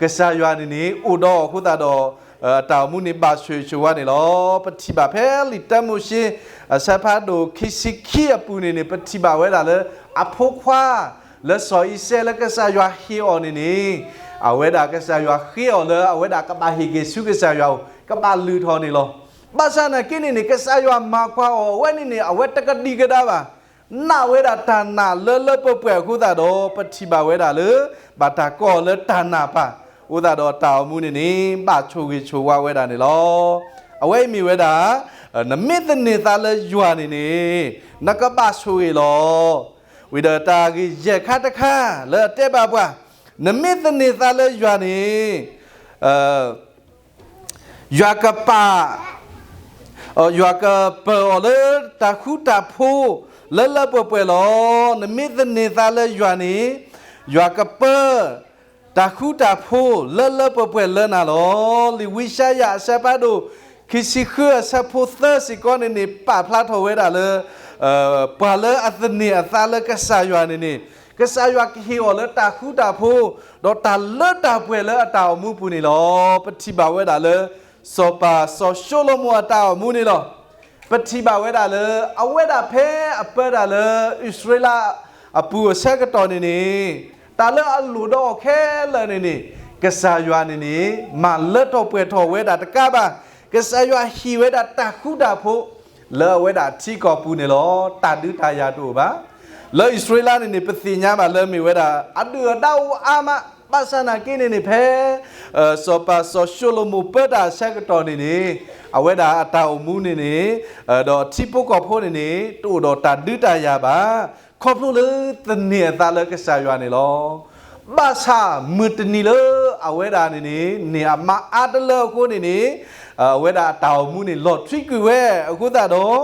ကစၢ်ယွၤန့ၣ်န့ၣ် အိၣ်ဒီးအဃိသတးဒီး အတၢ်အိၣ်မူန့ၣ်ဘၣ်ဆိၣ်ဂ့ၤဆိၣ်ဝါန့ၣ်လီၤ. ပထံၣ်ဘၣ်ဖဲလံာ်တၢမိၤၡ့ အဆၢဖးဒိၣ်ခံဆံခံအပူၤန့ၣ်န့ၣ် ပထံၣ်ဘၣ်ဝဲဒၣ်လၢ အဖိခွါ လၢစီၤအံၤစဲးလၢကစၢ်ယွၤဟ့ၣ်အီၤန့ၣ်န့ၣ် အဝဲဒၣ်ကစၢ်ယွၤဃ့အီၤလၢအဝဲဒၣ်ကဘၣ်ဟ့ၣ်က့ၤဆူကစၢ်ယွၤအအိၣ် ကဘၣ်လုၢ်ထီၣ်န့ၣ်လီၤ. ဘၣ်ဆၣ်နာ်က့န့ၣ်န့ၣ် ကစၢ်ယွၤမၤကွၢ်အီၤ အဝဲန့ၣ်န့ၣ် အဝဲတကဒံကဒါဘၣ်. နာ်ဝဲဒၣ်တၢ်နာ်လၢလၢပှဲၤပှဲၤအဃိသတးဒီး ပထံၣ်ဘၣ်ဝဲဒၣ်လၢ ဘၣ်တၢ်ကိးအီၤလၢတၢ်နာ်ပၢ် အဃိသတးဒီးတၢ်အိၣ်မူန့ၣ်န့ၣ် ဘၣ်ဆိၣ်ဂ့ၤဆိၣ်ဝါဝဲဒၣ်န့ၣ်လီၤ. အဝဲအံၤမ့ၢ်ဝဲဒၣ် နမ့ၢ်သန့ၤသးလၢယွၤန့ၣ်န့ၣ် နကဘၣ်ဆိၣ်ဂ့ၤလီၤ. ဝံၤဒီးတၢ်ဂ့ၢ်ယဲၢ်ခါတခါ လၢအတဲဘၣ်ပှၤ နမ့ၢ်သန့ၤသးလၢယွၤန့ၣ် ယွၤကပာ် ယွၤကပၢၤအီၤလၢတၢ်ဃူတၢ်ဖိး လၢလၢပှဲၤပှဲၤလီၤ. နမ့ၢ်သန့ၤသးလၢယွၤန့ၣ် ယွၤကပၢၤ တၢ်ဃူတၢ်ဖိး လၢလၢပှဲၤပှဲၤလၢနၤလီၤ. လံာ်ဝံယၡါယၤအဆၢဖးဒိၣ် ခံဆံဃုအဆၢဖိသၢစ့ၢ်ကီးန့ၣ်န့ၣ် ပာ်ဖျါထီၣ်ဝဲဒၣ်လၢ ပှၤလၢအသန့ၤအသးလၢကစၢ်ယွၤန့ၣ်န့ၣ် ကစၢ်ယွၤကဟ့ၣ်အီၤလၢတၢ်ဃူတၢ်ဖိး ဒီးတၢ်လၢတၢ်ပှဲၤလၢအတၢ်အိၣ်မူပူၤန့ၣ်လီၤ. ပထံၣ်ဘၣ်ဝဲဒၣ်လၢ စီၤပၤစီၤၡလိၤမိၣ်အတၢ်အိၣ်မူန့ၣ်လီၤ. ပထံၣ်ဘၣ်ဝဲဒၣ်လၢ အဝဲဒၣ်ဖဲအပၢတၢ်လၢအံၣ်စရ့လးအပူၤအဆၢကတီၢ်န့ၣ်န့ၣ် တၢ်လၢအလိၣ်ဒီးအီၤခဲလၢာ်န့ၣ်န့ၣ် ကစၢ်ယွၤန့ၣ်န့ၣ် မၤလၢထီၣ်ပှဲၤထီၣ်ဝဲဒၣ်တကးဘၣ်. ကစၢ်ယွၤဟ့ၣ်ဝဲဒၣ်တၢ်ဃူတၢ်ဖိး လၢအဝဲဒၣ်ထံကီၢ်ပူၤန့ၣ်လီၤ. တၢ်ဒုးတၢ်ယၤတအိၣ်ဘၣ်. လၢအံၣ်စရ့လးန့ၣ်န့ၣ် ပသ့ၣ်ညါဘၣ်လၢမ့ၢ်ဝဲဒၣ် အဒုၣ်အဒါအိၣ်အါမး ဘၣ်ဆၣ်နာ်က့န့ၣ်န့ၣ် ဖဲ စီၤပၤစီၤၡလိၤမိၣ်ပၢတၢ်အဆၢကတီၢ်န့ၣ်န့ၣ် အဝဲဒၣ်အတၢ်အိၣ်မူန့ၣ်န့ၣ် ဒီးထံဖိကီၢ်ဖိန့ၣ်န့ၣ် တအိၣ်ဒီးတၢ်ဒုးတၢ်ယၤဘၣ်. ခီဖျိလၢသန့ၤအသးလၢကစၢ်ယွၤန့ၣ်လီၤ. ဘၣ်ဆၣ်မုၢ်တနံၤလၢအဝဲဒၣ်န့ၣ်န့ၣ် န့ၢ်အမါအါတလၢအဃိန့ၣ်န့ၣ် အဝဲဒၣ်အတၢ်အိၣ်မူန့ၣ် လီၤထွံကွံာ်ဝဲအဃိသတးဒီး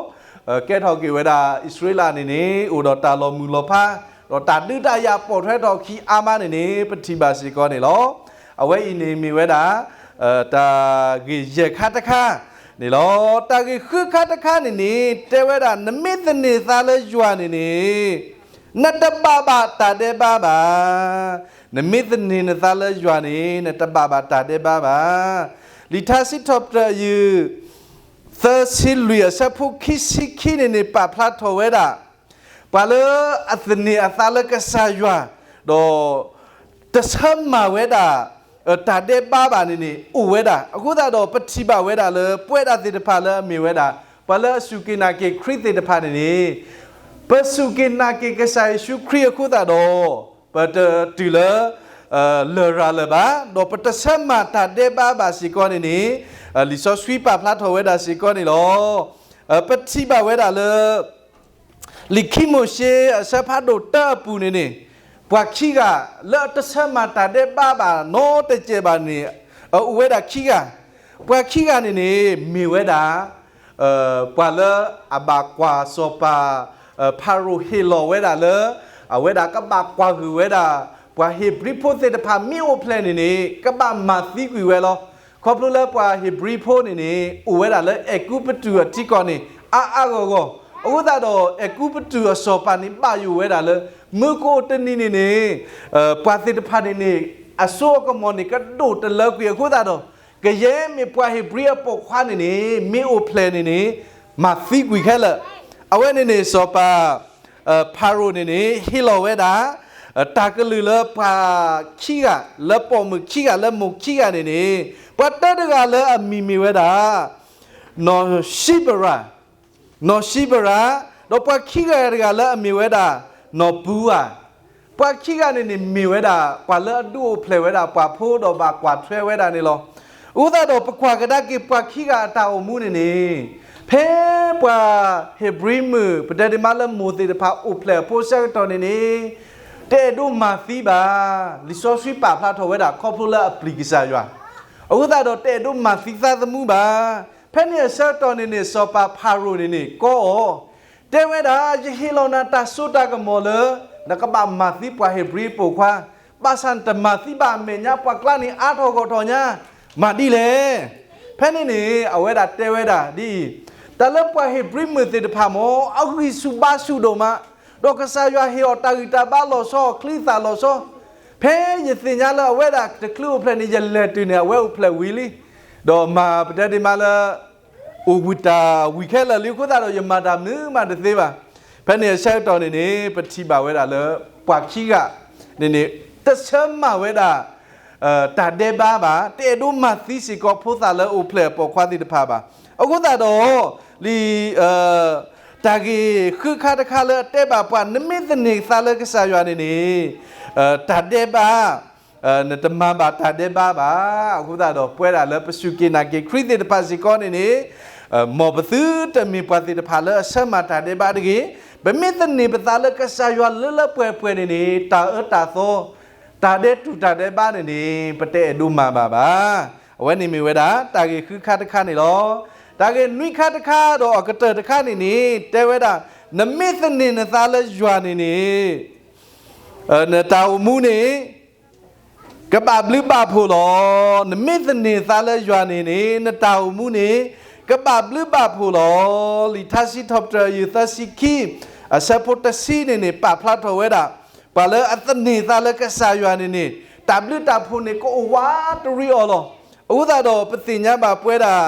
ကဲထီၣ်က့ၤဝဲဒၣ်အံၣ်စရ့လးန့ၣ်န့ၣ် အိၣ်ဒီးတၢ်လီၤမုၢ်လီၤဖး ဒီးတၢ်ဒုးတၢ်ယၤပိာ်ထွဲထီၣ်ခံအါမးန့ၣ်န့ၣ် ပထံၣ်ဘၣ်စ့ၢ်ကီးန့ၣ်လီၤ. အဝဲအံၤန့ၣ်မ့ၢ်ဝဲဒၣ် တၢ်ဂ့ၢ်ယဲၢ်ခါတခါန့ၣ်လီၤ. တၢ်ဂ့ၢ်ဃုခါတခါန့ၣ်န့ၣ် တဲဝဲဒၣ် နမ့ၢ်သန့ၤသးလၢယွၤန့ၣ်န့ၣ် နတဘၣ်ဘၣ်တၢ်ဒဲးဘးဘၣ်. နမ့ၢ်သန့ၤနသးလၢယွၤန့ၣ် နတဘၣ်ဘၣ်တၢ်ဒဲးဘးဘၣ်. လံာ်ထါစံးထီၣ်ပတြၢၤယုၢ် သၢဆံလွံၢ်အဆၢဖိခံဆံခံန့ၣ်န့ၣ် ပာ်ဖျါထီၣ်ဝဲဒၣ် ပှၤလၢအသန့ၤအသးလၢကစၢ်ယွၤ ဒီး တဆၢမၤဝဲဒၣ် တၢ်ဒဲးဘးဘၣ်န့ၣ်န့ၣ် အိၣ်ဝဲဒၣ်. အဃိသတးဒီး ပထံၣ်ဘၣ်ဝဲဒၣ်လၢ ပဝဲဒၣ်သ့ၣ်တဖၣ်လၢအမ့ၢ်ဝဲဒၣ် ပှၤလၢအစူၢ်က့ၤနာ်က့ၤခရံာ်သ့ၣ်တဖၣ်န့ၣ်န့ၣ် ပစူၢ်က့ၤနာ်က့ၤကစၢ်ယ့ၣ်ၡူးခရံာ်အဃိသတးဒီး ပတတုၤလၢ လရာ်လၢၤဘၣ်, ဒီးပတဆၢမၤတၢ်ဒဲးဘးဘၣ်စ့ၢ်ကီးန့ၣ်န့ၣ် လံာ်စီဆှံပာ်ဖျါထီၣ်ဝဲဒၣ်စ့ၢ်ကီးန့ၣ်လီၤ. ပထံၣ်ဘၣ်ဝဲဒၣ်လၢ လံာ်ခံမိၤၡ့အဆၢဖးဒိၣ်တၢအပူၤန့ၣ်န့ၣ် ပှၤခံဂၤလၢအတဆၢမၤတၢ်ဒဲးဘးဘၣ်နီတစဲးဘၣ်န့ၣ် အိၣ်ဝဲဒၣ်ခံဂၤ, ပှၤခံဂၤန့ၣ်န့ၣ် မ့ၢ်ဝဲဒၣ် ပှၤလၢအဘၣ်ကွၢ်စီၤပၤ ဖၤရိၤဟ့ၣ်လီၤဝဲဒၣ်လၢ အဝဲဒၣ်ကဘၣ်ကွၢ်ဟုၣ်ဝဲဒၣ် ပှၤဧ့ၤဘြံၤဖိသ့ၣ်တဖၣ်မ့ၢ်အိၣ်ဖျဲၣ်န့ၣ်န့ၣ် ကဘၣ်မၤသံကွံာ်ဝဲလီၤ. ခီဖျိလၢပှၤဧ့ၤဘြံၤဖိန့ၣ်န့ၣ် အိၣ်ဝဲဒၣ်လၢအဲၤကူပတူးအထံကီၢ်န့ၣ် အါအါဂီၢ်ဂီၢ်, အဃိသတးဒီး အဲၤကူပတူးအစီၤပၤန့ၣ် ဘၣ်ယိၣ်ဝဲဒၣ်လၢ မုၢ်ကအိၣ်တနံၤန့ၣ်န့ၣ် ပှၤသ့ၣ်တဖၣ်န့ၣ်န့ၣ် အစိအကမီၤန့ၣ် ကဒိၣ်တလၢကွံာ်အဃိသတးဒီး ကယဲၢ်မ့ၢ်ပှၤဧ့ၤဘြံၤအပိာ်ခွါန့ၣ်န့ၣ် မ့ၢ်အိၣ်ဖျဲၣ်န့ၣ်န့ၣ် မၤသံကွံာ်ခဲလၢာ်. အဝဲန့ၣ်န့ၣ် စီၤပၤ ဖၤရိၤန့ၣ်န့ၣ် ဟ့ၣ်လီၤဝဲဒၣ် တၢ်ကလုၢ်လၢပှၤခံဂၤ လၢပိာ်မုၣ်ခံဂၤ လၢမိၢ်ခံဂၤန့ၣ်န့ၣ် ပှၤတၢတဂၤလၢအမံၤမ့ၢ်ဝဲဒၣ် နီၢ်ၡံပရၤ နီၢ်ၡံပရၤ, ဒီးပှၤခံဂၤတဂၤလၢအမ့ၢ်ဝဲဒၣ် နီၢ်ပူဝၤ, ပှၤခံဂၤန့ၣ်န့ၣ်မ့ၢ်ဝဲဒၣ် ပှၤလၢအဒုးအိၣ်ဖျဲၣ်ဝဲဒၣ်ပှၤဖိဒီးဘၣ်ကွၢ်ထွဲဝဲဒၣ်န့ၣ်လီၤ. အဃိသတးဒီး ပကွၢ်ကဒါက့ၤပှၤခံဂၤအတၢ်အိၣ်မူန့ၣ်န့ၣ် ဖဲပှၤဧ့ၤဘြံၤမုၣ် ပတဲဒ်မးလၢမိၢ်သ့ၣ်တဖၣ်အိၣ်ဖျဲၣ်အဖိအဆၢကတီၢ်န့ၣ်န့ၣ် တအဲၣ်ဒိးမၤသံဘၣ်. လံာ်စီဆှံပာ်ဖျါထီၣ်ဝဲဒၣ်ခီဖျိလၢအပျံၤကစၢ်ယွၤ အဃိသတးဒီးတအဲၣ်ဒိးမၤသံသးသမူဘၣ်. ဖဲန့ၣ်အဆၢကတီၢ်န့ၣ်န့ၣ် စီၤပၤဖၤရိၤန့ၣ်န့ၣ် ကီအီၤ တဲဝဲဒၣ် ယဟ့ၣ်လီၤနၤတၢ်စိတၢ်ကမီၤလၢ နကဘၣ်မၤသံပှၤဧ့ၤဘြံၤပိာ်ခွါ, ဘၣ်ဆၣ်နတမၤသံဘၣ်အမဲာ်ညါ ပှၤကျါန့ၣ်အါထီၣ်ဂီၢ်ထီၣ်ညါ, မၤဒ်လဲၣ်. ဖဲန့ၣ်န့ၣ် အဝဲဒၣ်တဲဝဲဒၣ်ဒ်အံၤ, တၢ်လၢပှၤဧ့ၤဘြံၤမုၣ်သ့ၣ်တဖၣ်မ့ၢ် အဂံၢ်ဆူၣ်ဘါဆူၣ်ဒိၣ်မး, ဒီးကစၢ်ယွၤဟ့ၣ်အီၤတၢ်ဂံၢ်တၢ်ဘါလီၤဆီ အချံအသၣ်လီၤဆီ ဖဲယသ့ၣ်ညါလၢအဝဲဒၣ်တချုးအိၣ်ဖျဲၣ်န့ၣ် ယလဲၤတုၤန့ၣ် အဝဲအိၣ်ဖျဲၣ်ဝံၤလံ, ဒီးမၤပတဲဒ်မးလၢ အိၣ်ဝံၤတၢ်ဝံၤခဲလၢာ်လံအဃိသတးဒီး ယမၤတၢ်မနုၤမးတသ့ဘၣ်. ဖဲန့ၣ်အဆၢကတီၢ်န့ၣ်န့ၣ် ပထံၣ်ဘၣ်ဝဲဒၣ်လၢ ပှၤခံဂၤန့ၣ်န့ၣ် တဆၢမၤဝဲဒၣ် တၢ်ဒဲးဘးဘၣ်, တအဲၣ်ဒိးမၤသံစ့ၢ်ကီးဖိသၣ်လၢအိၣ်ဖျဲၣ်အပိာ်ခွါသ့ၣ်တဖၣ်ဘၣ်. အဃိသတးဒီး လံာ် တၢ်ဂ့ၢ်ဃုခါတခါလၢအတဲဘၣ်ပှၤ နမ့ၢ်သန့ၤသးလၢကစၢ်ယွၤန့ၣ်န့ၣ် တၢ်ဒဲးဘး နတမၤဘၣ်တၢ်ဒဲးဘးဘၣ်. အဃိသတးဒီး ပဝဲဒၣ်လၢပစူၢ်က့ၤနာ်က့ၤခရံာ်သ့ၣ်တဖၣ်စ့ၢ်ကီးန့ၣ်န့ၣ် မ်ပသုတမ့ၢ်ပှၤသ့ၣ်တဖၣ်လၢအဆၢမၤတၢ်ဒဲးဘးတဂ့ၤ. ပမ့ၢ်သန့ၤပသးလၢကစၢ်ယွၤလၢလၢပှဲၤပှဲၤန့ၣ်န့ၣ် တၢ်အၢတၢ်သီ တၢ်ဒဲးတူၢ်တၢ်ဒဲးဘးန့ၣ်န့ၣ် ပတအဲၣ်ဒိးမၤဘၣ်ဘၣ်. အဝဲန့ၣ်မ့ၢ်ဝဲဒၣ် တၢ်ဂ့ၢ်ဃုခါတခါန့ၣ်လီၤ. တၢ်ဂ့ၢ်နွံခါတခါဒီးအကတၢၢ်တခါန့ၣ်န့ၣ် တဲဝဲဒၣ် နမ့ၢ်သန့ၤနသးလၢယွၤန့ၣ်န့ၣ် နတၢ်အိၣ်မူန့ၣ် ကဘၣ်ဘျုးဘၣ်ဖှိၣ်လီၤ. နမ့ၢ်သန့ၤသးလၢယွၤန့ၣ်န့ၣ် နတၢ်အိၣ်မူန့ၣ် ကဘၣ်ဘျုးဘၣ်ဖှိၣ်လီၤ. လံာ်ထါစံးထီၣ်ပတြၢၤ အယုၢ်သၢဆံခံ အဆၢဖိတဆံန့ၣ်န့ၣ် ပာ်ဖျါထီၣ်ဝဲဒၣ် ပှၤလၢအသန့ၤသးလၢကစၢ်ယွၤန့ၣ်န့ၣ် တၢ်ဘျုးတၢ်ဖှိၣ်န့ၣ် ကအိၣ်ဝးတရံးအီၤလီၤ. အဃိသတးဒီး ပသ့ၣ်ညါဘၣ်ပဝဲဒၣ်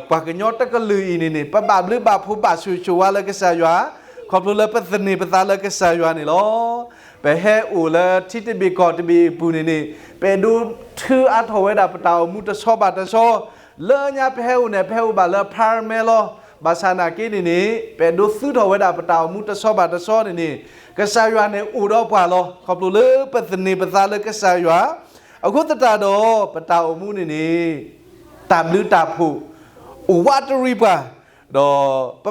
ပှၤကညီတကလုာ်အံၤန့ၣ်န့ၣ် ပဘၣ်ဘျုးဘၣ်ဖှိၣ်ဘၣ်ဆိၣ်ဂ့ၤဆိၣ်ဝါလၢကစၢ်ယွၤ ခီဖျိလၢပသန့ၤပသးလၢကစၢ်ယွၤန့ၣ်လီၤ. ပဟဲအိၣ်လၢထံတဘ့ၣ်ကီၢ်တဘ့ၣ်အပူၤန့ၣ်န့ၣ် ပအဲၣ်ဒိးထုးအါထီၣ်ဝဲဒၣ်ပတၢ်အိၣ်မူတဆီဘၣ်တဆီ လၢညါပဟဲအိၣ်န့ၣ် ပဟဲအိၣ်ဘၣ်လၢ apartment လီၤ. ဘၣ်ဆၣ်နာ်က့န့ၣ်န့ၣ် ပအဲၣ်ဒိးသုးထီၣ်ဝဲဒၣ်ပတၢ်အိၣ်မူတဆီဘၣ်တဆီန့ၣ်န့ၣ် ကစၢ်ယွၤန့ၣ်အိၣ်ဒီးပှၤလီၤ. ခီဖျိလၢပသန့ၤပသးလၢကစၢ်ယွၤ အဃိသတးဒီး ပတၢ်အိၣ်မူန့ၣ်န့ၣ် တၢ်ဘျုးတၢ်ဖှိၣ် အိၣ်ဝးတရံးပှၤ ဒီးပ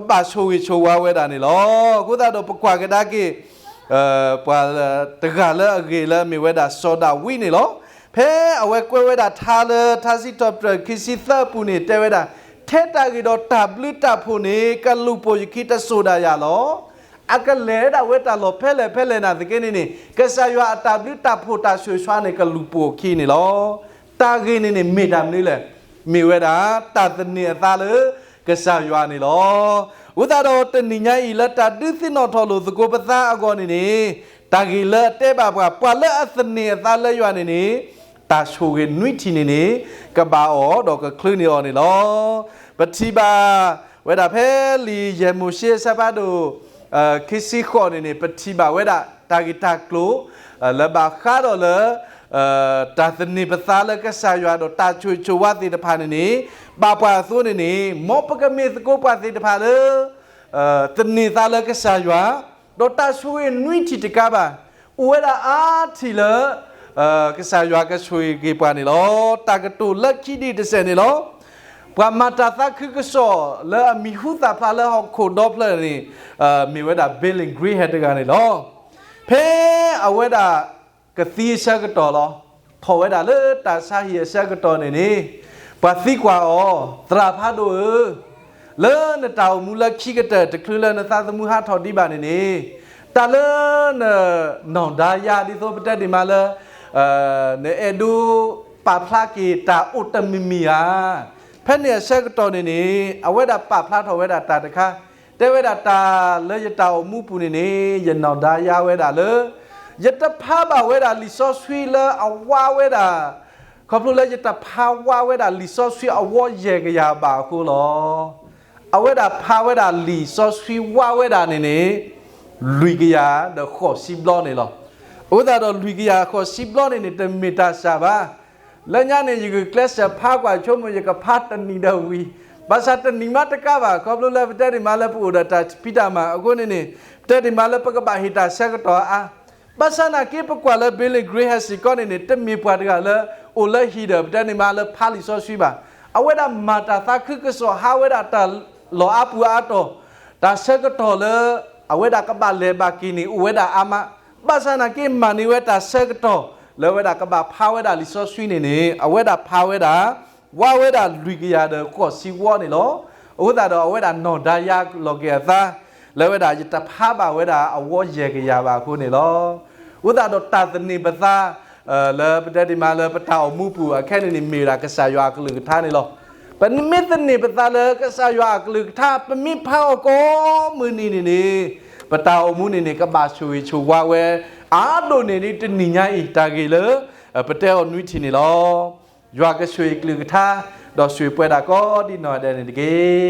ဘၣ်ဆိၣ်ဂ့ၤဆိၣ်ဝါဝဲဒၣ်န့ၣ်လီၤ. အဃိသတးဒီးပကွၢ်ကဒါက့ၤ ပှၤတဂၤလၢအဂ့ၢ်လၢအမ့ၢ်ဝဲဒၣ်စီၤဒၤဝံးန့ၣ်လီၤ. ဖဲအဝဲကွဲးဝဲဒၣ်ထါလၢထါစံးထီၣ်ပတြၢၤခံဆံသၢအပူၤန့ၣ် တဲဝဲဒၣ် ထဲတၢ်ဂ့ၢ်ဒီးတၢ်ဘျုးတၢ်ဖှိၣ်န့ၣ် ကလူၤပိာ်ယခံတစိၢ်ဒၣ်ယၤလီၤ. အကလဲၤဒၣ်ဝဲတၢ်လီၢ်ဖဲလဲၣ်ဖဲလဲၣ်နာ်သက့န့ၣ်န့ၣ် ကစၢ်ယွၤအတၢ်ဘျုးတၢ်ဖှိၣ်တၢ်ဆိၣ်ဂ့ၤဆိၣ်ဝါန့ၣ် ကလူၤပိာ်အခံန့ၣ်လီၤ. တၢ်ဂ့ၢ်န့ၣ်န့ၣ် မ့ၢ်တၢ်မနုၤလဲၣ်. မ့ၢ်ဝဲဒၣ်တၢ်သန့ၤအသးလၢကစၢ်ယွၤန့ၣ်လီၤ. အဃိသတးဒီးတနံၤညါအံၤလၢတၢ်ဒုးသ့ၣ်နီၣ်ထီၣ်လိာ်သကိးပသးအဂီၢ်န့ၣ်န့ၣ် တၢ်ဂ့ၢ်လၢအတဲဘၣ်ပှၤ ပှၤလၢအသန့ၤအသးလၢယွၤန့ၣ်န့ၣ် တၢ်ဆိၣ်ဂ့ၤနွံထံၣ်န့ၣ်န့ၣ် ကဘၣ်အီၤဒီးကချုးန့ၢ်အီၤန့ၣ်လီၤ. ပထံၣ်ဘၣ်ဝဲဒၣ်ဖဲလံာ်ယဲၢ်မိၤၡ့အဆၢဖးဒိၣ် ခံဆံဃိးန့ၣ်န့ၣ် ပထံၣ်ဘၣ်ဝဲဒၣ်တၢ်ဂ့ၢ်တၢ်ကျိၤ လၢဘၣ်ဃးဒီးလၢ တၢ်သန့ၤပသးလၢကစၢ်ယွၤဒီးတၢ်ဆိၣ်ဂ့ၤဆိၣ်ဝါသ့ၣ်တဖၣ်န့ၣ်န့ၣ် ဘၣ်ပှၤအသိးန့ၣ်န့ၣ် မ်ပကမ့ၢ်သကိးပှၤသ့ၣ်တဖၣ်လၢ သန့ၤသးလၢကစၢ်ယွၤ ဒီးတၢ်ဆိၣ်ဂ့ၤနွံထံၣ်တကးဘၣ် အိၣ်ဝဲဒၣ်အါထံၣ်လၢ ကစၢ်ယွၤကဆိၣ်ဂ့ၤက့ၤပှၤန့ၣ်လီၤ. တၢ်ကတိၤလၢခံဒံးတစဲးန့ၣ်လီၤ. ပှၤမၤတၢ်သးခုကစီၣ်လၢအမံၤဟူသၣ်ဖျါလၢဟီၣ်ခိၣ်ဒီဖျၢၣ်န့ၣ် မ့ၢ်ဝဲဒၣ် Billy Graham တဂၤန့ၣ်လီၤ. ဖဲအဝဲဒၣ်ကသံအဆၢကတီၢ်လီၤ. ထီၣ်ဝဲဒၣ်လၢတၢ်ဆါဟံၣ်အဆၢကတီၢ်န့ၣ်န့ၣ် ပှၤသံကွၢ်အီၤ, သရၣ်ဖးဒိၣ်ဧၢ, လၢနတၢ်အိၣ်မူလၢခံကတၢၢ် တချုးလၢနသးသမူဟးထီၣ်ဒံးဘၣ်န့ၣ်န့ၣ် တၢ်လၢန နီၢ်ဒါယါ ဒ်သိးပတဲဒ်မးလၢ နအဲၣ်ဒိးပာ်ဖျါက့ၤတၢ်အိၣ်တမံၤမံၤဧါ. ဖဲန့ၣ်အဆၢကတီၢ်န့ၣ်န့ၣ် အဝဲဒၣ်ပာ်ဖျါထီၣ်ဝဲဒၣ်တၢ်တခါ, တဲဝဲဒၣ်တၢ်လၢယတၢ်အိၣ်မူပူၤန့ၣ်န့ၣ် ယနီၢ်ဒါယါဝဲဒၣ်လၢ ယတဖးဘၣ်ဝဲဒၣ်လံာ်စီဆှံလၢအဝါဝဲဒၣ် ခီဖျိလၢယတဖးဝါဝဲဒၣ်လံာ်စီဆှံအဝီယဲၢ်ကယၤဘၣ်အဃိလီၤ. အဝဲဒၣ်ဖးဝဲဒၣ်လံာ်စီဆှံဝါဝဲဒၣ်န့ၣ်န့ၣ် လွံၢ်ကယၤဒီးဃိးဆံဘျီန့ၣ်လီၤ. အဃိသတးဒီးလွံၢ်ကယၤဃိးဆံဘျီန့ၣ်န့ၣ် တမ့ၢ်တၢ်စှၤဘၣ်. လၢညါန့ၣ် ယဂုာ်ကျဲးစၢးဖးကွၢ်ဆိကမိၣ် ယကဖးတနံၤဒီးဝံၤ, ဘၣ်ဆၣ်တနံၤမးတကးဘၣ် ခီဖျိလၢပတဲဒ်မးလၢပအိၣ်ဒီးတၢ်ဖံးတၢ်မၤအဃိန့ၣ်န့ၣ် ပတဲဒ်မးလၢပကဘၣ်ဟ့ၣ်တၢ်ဆၢကတီၢ်အါ ဘၣ်ဆၣ်နာ်က့ ပကွၢ်လၢ Billy Graham စ့ၢ်ကီးန့ၣ်န့ၣ် တမ့ၢ်ပှၤတဂၤလၢ အိၣ်လၢဟံၣ်ဒီး ပတဲန့ၣ်မးလၢဖးလံာ်စီဆှံဘၣ်. အဝဲဒၣ်မၤတၢ်သးခုကစီၣ်ဟးဝဲဒၣ်တၢ်လီၢ်အါပူၤအါတီၢ်, တၢ်ဆၢကတီၢ်လၢ အဝဲဒၣ်ကဘၣ်လဲၤဘၣ်က့ၤန့ၣ် အိၣ်ဝဲဒၣ်အါမး. ဘၣ်ဆၣ်နာ်က့ မၤန့ၢ်ဝဲတၢ်ဆၢကတီၢ် လၢအဝဲဒၣ်ကဘၣ်ဖးဝဲဒၣ်လံာ်စီဆှံန့ၣ်န့ၣ် အဝဲဒၣ်ဖးဝဲဒၣ် ဝါဝဲဒၣ်လွံၢ်ကယၤဒီးဃိးဆံဝီန့ၣ်လီၤ. အဃိသတးဒီးအဝဲဒၣ်နီၢ်ဒါယါလီၤက့ၤအသး လၢအဝဲဒၣ်ယတဖးဘၣ်ဝဲဒၣ်အဝီယဲၢ်ကယၤဘၣ်အဃိန့ၣ်လီၤ. အဃိသတးဒီးတၢ်သန့ၤပသး လၢပတဲဒ်မးလၢပတၢ်အိၣ်မူပူၤအခဲန့ၣ်န့ၣ် မ့ၢ်ဝဲဒၣ်ကစၢ်ယွၤအကလုၢ်ကထါန့ၣ်လီၤ. ပမ့ၢ်သန့ၤပသးလၢကစၢ်ယွၤအကလုၢ်ကထါ ပမ့ၢ်ဖးအီၤကိးမုၢ်နံၤန့ၣ်န့ၣ် ပတၢ်အိၣ်မူန့ၣ်န့ၣ် ကဘၣ်ဆိၣ်ဂ့ၤဆိၣ်ဝါဝဲ အါဒိၣ်န့ၢ်ဒံးတနံၤညါအံၤ တၢ်ဂ့ၢ်လၢ ပတဲအီၤနွံထံၣ်န့ၣ်လီၤ. ယွၤကဆိၣ်ဂ့ၤကလုၢ်ကထါ ဒီးဆိၣ်ဂ့ၤပှဲၤဒၣ်ကိးဒံးနီၢ်ဒဲးန့ၣ်တက့ၢ်.